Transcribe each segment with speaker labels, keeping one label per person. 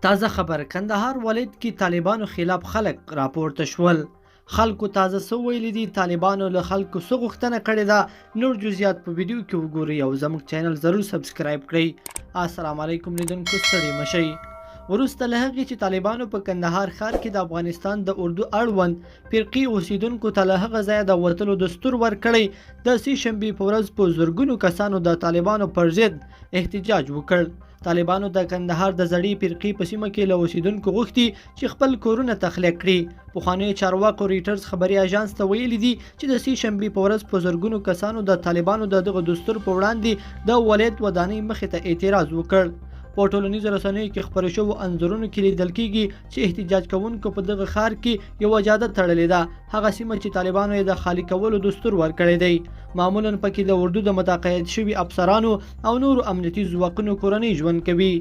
Speaker 1: تازه خبر، کندهار ولایت کې طالبانو خلاف خلک راپورته شول. خلکو تازه څه ویلي دي؟ طالبانو له خلکو څه غوښتنه کړې ده؟ نور جزئیات په ویډیو کې وګورئ او زموږ چینل ضرور سبسکرایب کړئ. السلام علیکم لیدونکو، ستړي مه شئ. وروسته له هغې چې طالبانو په کندهار ښار کې د افغانستان د اردو اړوند فرقې اوسیدونکو ته له هغه ځایه د وتلو دستور ورکړی، د سې شنبې په ورځ په زرګونو کسانو د طالبانو پر ضد احتجاج وکړ. طالبانو د کندهار د زړې فرقې په سیمه کې له اوسیدونکو غوښتي چې خپل کورونه تخلیه کړي. پخوانیو چارواکو ریټرز خبري اژانس ته ویلي دي چې د سې شنبې په ورځ په زرګونو کسانو د طالبانو د دغه دستور په وړاندې د ولایت ودانۍ مخې ته اعتراض وکړ. په ټولنیزو رسنیو کې خپرو شوو انځورونو کې لیدل کیږي چې احتجاج کوونکو په دغه ښار کې یوه جاده تړلې ده، هغه سیمه چې طالبانو یې د خالي کولو دستور ورکړی دی. معمولا پکې د اردو د متقاعد شوي افسرانو او نورو امنیتي ځواکونو کورنۍ ژوند کوي.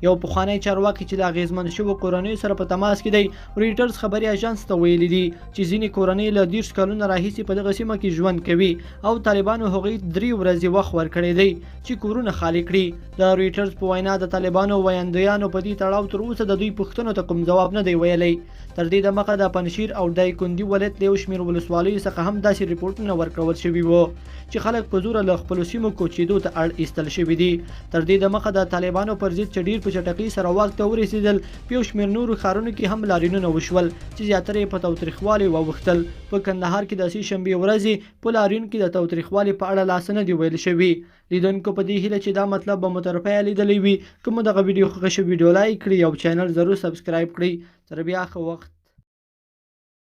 Speaker 1: یو پخوانی چارواکي چې له اغیزمن شوو کورنیو سره په تماس کې دی، ریټرز خبري اژانس ته ویلي دي چې ځینې کورنۍ له 30 کلونو راهیسې په دغه سیمه کې ژوند کوي او طالبانو هغوی 3 ورځې وخت ورکړی دی چې کورونه خالي کړي. د رویټرز په وینا د طالبانو ویندویانو په دې تړاو تر اوسه د دوی پوښتنو ته کوم ځواب نه دی ویلی. تر دې دمخه د پنجشیر او دایکندي ولایت له یو شمېر ولسوالیو څخه هم داسې رپورټونه ورکول شوي وو چې خلک په زوره له خپلو سیمو کوچېدو ته اړ ایستل شوي دي. تر دې دمخه د طالبانو پر ضد چې ډیر په چټکۍ سره واک ته ورسېدل، په یو شمېر نورو ښارونو کې هم لاریونونه وشول چې زیاتره یې په تاوتریخوالي واوښتل. په کندهار کې د سې شنبې ورځې په لاریون کې د تاوتریخوالي په اړه لا څه نه دي ویل شوي. لیدونکو په دې هیله چې دا مطلب به مو تر پایه لیدلی وي. که مو دغه ویډیو خوښه شوه، ویډیو لایک کړئ او چینل ضرور سبسکرایب کړئ. تر بیا ښه وخت.